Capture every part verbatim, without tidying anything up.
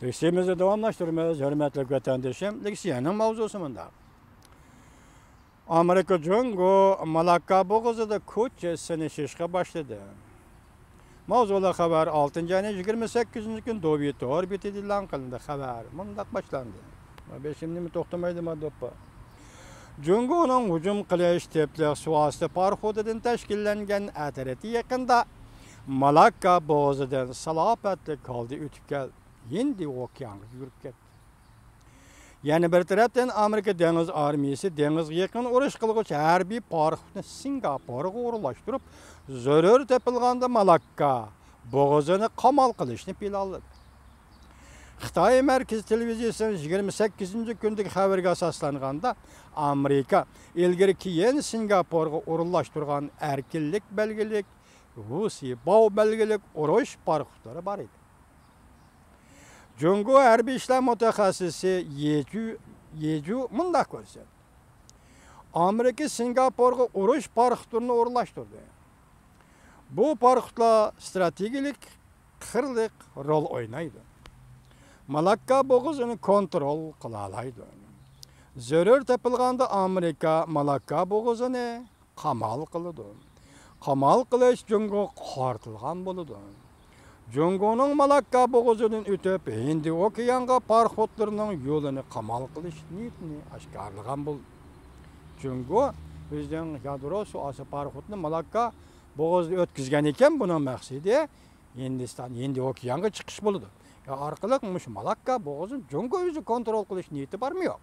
لېكسىيەمىزنى داۋاملاشتۇرىمىز، ھۆرمەتلىك ۋەتەندىشىم. لېكسىيەنىڭ ماۋزۇسى مۇنداق. ئامېرىكا جۇڭگو مالاككا بوغۇزىدا كوچا سىنىشىشقا باشلىدى. ماۋزۇلۇق خەۋەر ئالتىنچى ئاينىڭ يىگىرمە سەككىزىنچى كۈنى دوۋى تور بېتىدە ئېلان قىلىندى. خەۋەر مۇنداق باشلاندى. بېشىم نېمە توختىمايدۇ، ما دوپپا. جۇڭگونىڭ ھۇجۇم قىلىش تىپلىق سۇ ئاستى پاراخوتىدىن تەشكىللەنگەن ئەترىتى يېقىندا مالاككا بوغۇزىدىن سالاپەتلىك ھالدا ئۆتۈپ كەلدى. ھىندى ئوكيانغا يۈگۈرۈپ كەتتى. يەنە بىر تەرەپتىن، ئامېرىكا دېڭىز ئارمىيىسى دېڭىزغا يېقىن ئۇرۇش قىلغۇچى ھەربىي پاراخوتنى سىنگاپورغا ئورۇنلاشتۇرۇپ، زۆرۈر تېپىلغاندا مالاككا بوغۇزىنى قامال قىلىشنى پىلانلىدى. خىتاي مەركىزىي تېلېۋىزىيىسىنىڭ يىگىرمە سەككىزىنچى كۈندىكى خەۋىرىگە ئاساسلانغاندا، ئامېرىكا ئىلگىرى كېيىن سىنگاپورغا ئورۇنلاشتۇرغان ئەركىنلىك بەلگىلىك، ۋۇسى باۋ بەلگىلىك ئۇرۇش پاراخوتلىرى بار ئىدى. جۇڭگو ھەربىي ئىشلار مۇتەخەسسىسى يېجۇ، يېجۇ مۇنداق كۆرسەتتى. ئامېرىكا سىنگاپورغا ئۇرۇش پاراخوتلىرىنى ئورۇنلاشتۇردى. بۇ پاراخوتلار ئىستراتېگىيەلىك قىرلىق رول ئوينايدۇ. مالاككا بوغۇزىنى كونترول قىلالايدۇ. زۆرۈر تېپىلغاندا ئامېرىكا مالاككا بوغۇزىنى قامال قىلىدۇ. قامال قىلىش جۇڭگوغا قارىتىلغان بولىدۇ. جۇڭگونىڭ مالاككا بوغۇزىدىن ئۆتۈپ، ھىندى ئوكيانغا پاراخوتلىرىنىڭ يولىنى قامال قىلىش نىيىتىنى ئاشكارىلىغان بولدى. جۇڭگو ئۆزىنىڭ يادرو سۇ ئاستى پاراخوتىنى مالاككا بوغۇزىدا ئۆتكۈزگەن ئىكەن، بۇنىڭ مەقسىتى ھىندىستان، ھىندى ئوكيانغا چىقىش بولىدۇ. يا ئارقىلىق مۇشۇ مالاككا بوغۇزىنى جۇڭگو ئۆزى كونترول قىلىش نىيىتى بارمۇ يوق؟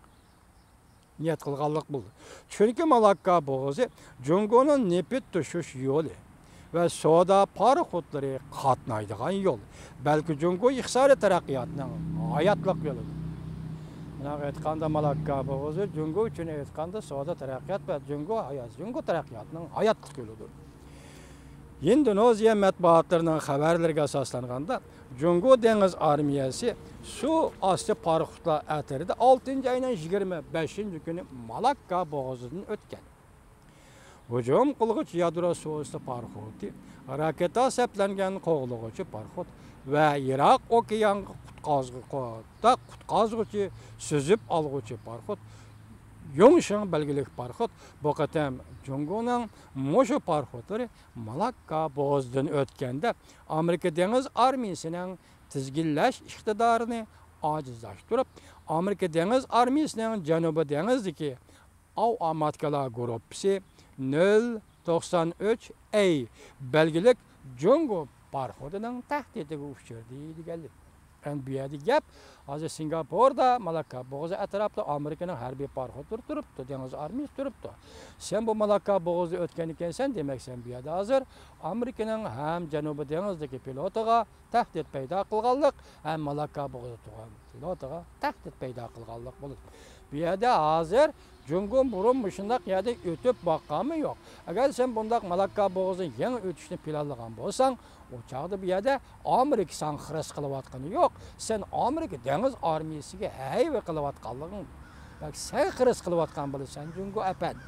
نىيەت قىلغانلىق بولىدۇ. چۈنكى مالاككا بوغۇزى جۇڭگونىڭ نېفىت توشۇش يولى ۋە سودا پاراخوتلىرى قاتنايدىغان يول، بەلكى جۇڭگو ئىقتىسادىي تەرەققىياتىنىڭ ھاياتلىق يولىدۇر. مۇنداق ئېيتقاندا، مالاككا بوغۇزى جۇڭگو ئۈچۈن ئېيتقاندا سودا تەرەققىيات ۋە جۇڭگو ھايات، جۇڭگو تەرەققىياتىنىڭ ھاياتلىق يولىدۇر. ھىندونېزىيە مەتبۇئاتلىرىنىڭ خەۋەرلىرىگە ئاساسلانغاندا، جۇڭگو دېڭىز ئارمىيەسى سۇ ئاستى پاراخوتلار ئەترىتى ئالتىنچى ئاينىڭ يىگىرمە بەشىنچى كۈنى مالاككا بوغۇزىدىن ئۆتكەن. ھۇجۇم قىلغۇچى يادرو سۇ ئۈستى پاراخوتى، راكېتا سەپلەنگەن قوغلىغۇچى پاراخوت ۋە يىراق ئوكيانغا قۇتقازغۇ-، قۇتقازغۇچى سۈزۈپ ئالغۇچى پاراخوت، يۇڭشىڭ بەلگىلىك پاراخوت، بۇ قېتىم جۇڭگونىڭ مۇشۇ پاراخوتلىرى مالاككا بوغۇزىدىن ئۆتكەندە، ئامېرىكا دېڭىز ئارمىيىسىنىڭ تىزگىنلەش ئىقتىدارىنى ئاجىزلاشتۇرۇپ، ئامېرىكا دېڭىز ئارمىيىسىنىڭ جەنۇبىي دېڭىزدىكى ئاۋ ئاماتكىلار گۇرۇپپىسى نۆل توقسان ئۈچ ئەي بەلگىلىك جۇڭگو پاراخوتىنىڭ تەھدىتىگە ئۇچرىدى دېگەنلىك. ئەمدى بۇ يەردە گەپ، ھازىر سىنگاپوردا مالاككا بوغۇزى ئەتراپىدا ئامېرىكىنىڭ ھەربىي پاراخوتلىرى تۇرۇپتۇ، دېڭىز ئارمىيىسى تۇرۇپتۇ. سەن بۇ مالاككا بوغۇزىدا ئۆتكەن ئىكەنسەن، دېمەك، سەن بۇ يەردە ھازىر ئامېرىكىنىڭ ھەم جەنۇبىي دېڭىزدىكى فلوتىغا تەھدىت پەيدا قىلغانلىق، ھەم مالاككا بوغۇزىدا تۇرغان فلوتىغا تەھدىت پەيدا قىلغانلىق بولىدۇ. بۇ يەردە ھازىر جۇڭگو بۇرۇن مۇشۇنداق يەردە ئۆتۈپ باققانمۇ يوق. ئەگەر سەن بۇنداق مالاككا بوغۇزىنى يېڭى ئۆتۈشنى پىلانلىغان بولساڭ، ئۇ چاغدا بۇ يەردە ئامېرىكا ساڭا خىرىس قىلىۋاتقىنى يوق. سەن ئامېرىكا دېڭىز ئارمىيىسىگە ھەيۋە قىلىۋاتقانلىقىڭ، بەلكى سەن خىرىس قىلىۋاتقان بولىسەن، جۇڭگو ئەپەندى.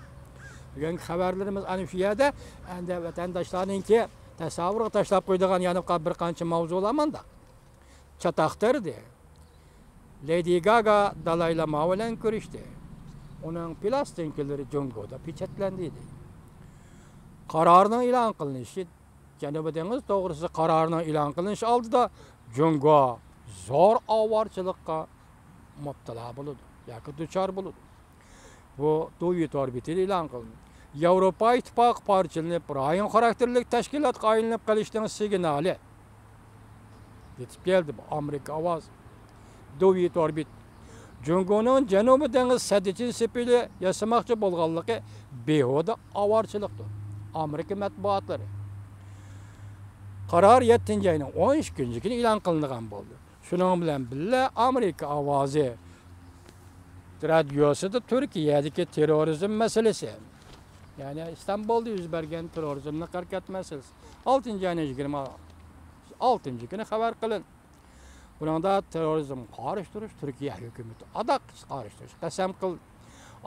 بۈگۈنكى خەۋەرلىرىمىز ئەنە شۇ يەردە. ئەمدى ۋەتەنداشلارنىڭكى تەسەۋۋۇرغا تاشلاپ قويىدىغان يەنە بىر قانچە ماۋزۇلار مانداق. چاتاقتۇردى. لېدى گاگا دالاي لاما بىلەن كۆرۈشتى. ئۇنىڭ پىلاستىنكىلىرى جۇڭگودا پېچەتلەندى. قارارنىڭ ئېلان قىلىنىشى، جەنۇبىي دېڭىز توغرىسىدا قارارنىڭ ئېلان قىلىنىشى ئالدىدا جۇڭگو زور ئاۋارىچىلىققا مۇپتىلا بولىدۇ ياكى دۇچار بولىدۇ. بۇ دوۋى تور بېتىدە ئېلان قىلىندى. ياۋروپا ئىتتىپاقى پارچىلىنىپ، رايون خاراكتېرلىك تەشكىلاتقا ئايلىنىپ قېلىشنىڭ سىگنالى. يېتىپ كەلدى بۇ ئامېرىكا ئاۋازى. دوۋى تور بېتى. جۇڭگونىڭ جەنۇبىي دېڭىز سەددىچىن سېپىلى ياسىماقچى بولغانلىقى بىھۇدە ئاۋارىچىلىقتۇر. ئامېرىكا مەتبۇئاتلىرى. قارار يەتتىنچى ئاينىڭ ئون ئىككىنچى كۈنى ئېلان قىلىنغان بولدى. شۇنىڭ بىلەن بىللە، ئامېرىكا ئاۋازى رادىيوسىدا تۈركىيەدىكى تېررورىزم مەسىلىسى، يەنى ئىستانبۇلدا يۈز بەرگەن تېررورىزملىق ھەرىكەت مەسىلىسى ئالتىنچى ئاينىڭ يىگىرمە ئالتىنچى كۈنى خەۋەر قىلىندى. بۇنىڭدا تېررورىزمغا قارشى تۇرۇش، تۈركىيە ھۆكۈمىتى ئاداق قارشى تۇرۇش قەسەم قىلدى.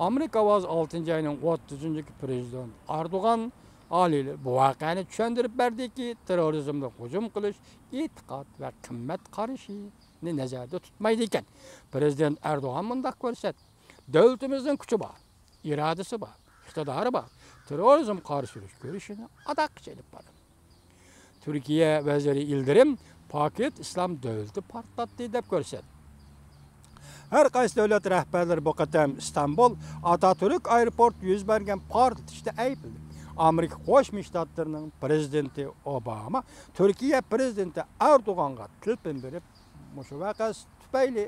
ئامېرىكا ئاۋازى ئالتىنچى ئاينىڭ ئوتتۇزىنچى كۈنى پرېزىدېنت ئەردوغان ئالىيلار بۇ ۋەقەنى چۈشەندۈرۈپ بەردىكى، تېررورىزمغا ھۇجۇم قىلىش ئېتىقاد ۋە قىممەت قارىشىنى نەزەردە تۇتمايدىكەن. پىرېزىدېنت ئەردوغان مۇنداق كۆرسەتتى: دۆلىتىمىزنىڭ كۈچى بار، ئىرادىسى بار، ئىقتىدارى بار، تېررورىزمغا قارشى تۇرۇش كۈرىشىنى ئاداققىچە ئېلىپ بارىدۇ. تۈركىيە ۋەزىرى يىلدىرىم پاكىت ئىسلام دۆلىتى پارتلاتتى دەپ كۆرسەتتى. ھەر قايسى دۆلەت رەھبەرلىرى بۇ قېتىم ئىستانبۇل ئاتاتۈرك ئايروپورتتا يۈز بەرگەن پارتلىتىشتا ئەيىبلىدى. ئامېرىكا قوشما شتاتلىرىنىڭ پىرېزىدېنتى ئوباما تۈركىيە پىرېزىدېنتى ئەردوغانغا تېلېفون بېرىپ، مۇشۇ ۋەقە تۈپەيلى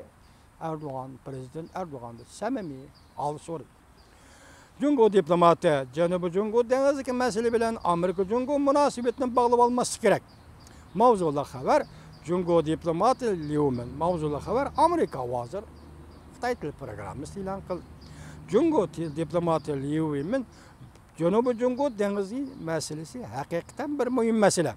ئەردوغان، پىرېزىدېنت ئەردوغاندىن سەمىمىي ھال سورىدى. جۇڭگو دىپلوماتى جەنۇبىي جۇڭگو دېڭىزىدىكى مەسىلە بىلەن ئامېرىكا جۇڭگو مۇناسىۋىتىنى باغلىۋالماسلىق كېرەك. ماۋزۇلۇق خەۋەر. جۇڭگو دىپلوماتى ليۇ مىن. ماۋزۇلۇق خەۋەر. ئامېرىكا ھازىر خىتاي تىل پروگراممىسى ئېلان قىلدى. جۇڭگو تىل دىپلوماتى ليۇ مىن جەنۇبىي جۇڭگو دېڭىزى مەسىلىسى ھەقىقەتەن بىر مۇھىم مەسىلە.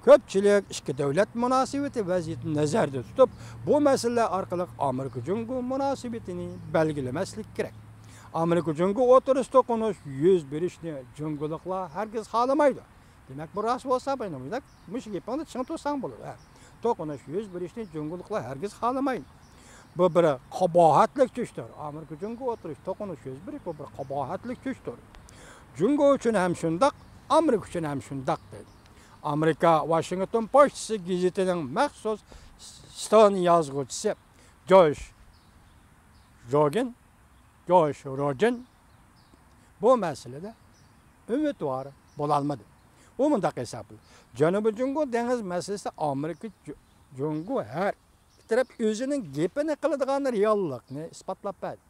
كۆپچىلىك ئىككى دۆلەت مۇناسىۋىتى ۋەزىيىتىنى نەزەردە تۇتۇپ، بۇ مەسىلىلەر ئارقىلىق ئامېرىكا جۇڭگو مۇناسىۋىتىنى بەلگىلىمەسلىك كېرەك. ئامېرىكا جۇڭگو ئوتتۇرىسىدا توقۇنۇش يۈز بېرىشنى جۇڭگولۇقلار ھەرگىز خالىمايدۇ. دېمەك، بۇ راست بولسا، مۇشۇ گېپىڭنى چىڭ تۇرساڭ بولىدۇ. ھە. توقۇنۇش يۈز بېرىشنى جۇڭگولۇقلار ھەرگىز خالىمايدۇ. بۇ بىر قاباھەتلىك چۈشتۇر. ئامېرىكا جۇڭگو ئوتتۇرىسىدا توقۇنۇش يۈز بېرىش، بۇ بىر قاباھەتلىك چۈشتۇر. جۇڭگو ئۈچۈن ھەم شۇنداق، ئامېرىكا ئۈچۈن ھەم شۇنداق، دېدى. ئامېرىكا ۋاشىنگتون پوچتىسى گېزىتىنىڭ مەخسۇس ستان يازغۇچىسى جوش روگىن، جوش روگىن بۇ مەسىلىدە ئۈمىدۋار بولالمىدى. ئۇ مۇنداق ھېسابلىدى: جەنۇبىي جۇڭگو دېڭىز مەسىلىسىدە ئامېرىكا جۇ-، جۇڭگو ھەر ئىككى تەرەپ ئۆزىنىڭ گېپىنى قىلىدىغان رېئاللىقنى ئىسپاتلاپ بەردى.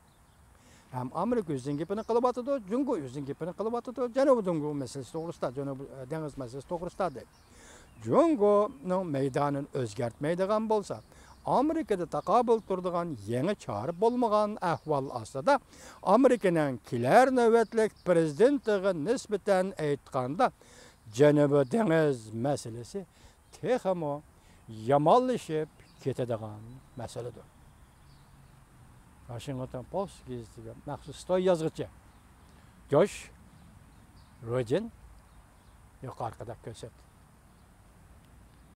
ھەم ئامېرىكا ئۆزىنىڭ گېپىنى قىلىۋاتىدۇ، جۇڭگو ئۆزىنىڭ گېپىنى قىلىۋاتىدۇ، جەنۇبىي جۇڭگو مەسىلىسى توغرىسىدا، جەنۇبىي دېڭىز مەسىلىسى توغرىسىدا دەيدۇ. جۇڭگونىڭ مەيدانىنى ئۆزگەرتمەيدىغان بولسا، ئامېرىكىدا تاقابىل تۇرىدىغان يېڭى چارە بولمىغان ئەھۋال ئاستىدا، ئامېرىكىنىڭ كېلەر نۆۋەتلىك پىرېزىدېنتىغا نىسبەتەن ئېيتقاندا، جەنۇبىي دېڭىز مەسىلىسى تېخىمۇ يامانلىشىپ كېتىدىغان مەسىلىدۇر. ۋاشىنگتون پوست گېزىتىگە مەخسۇس ستان يازغۇچى جوش روگىن يۇقىرىقىدەك كۆرسەتتى.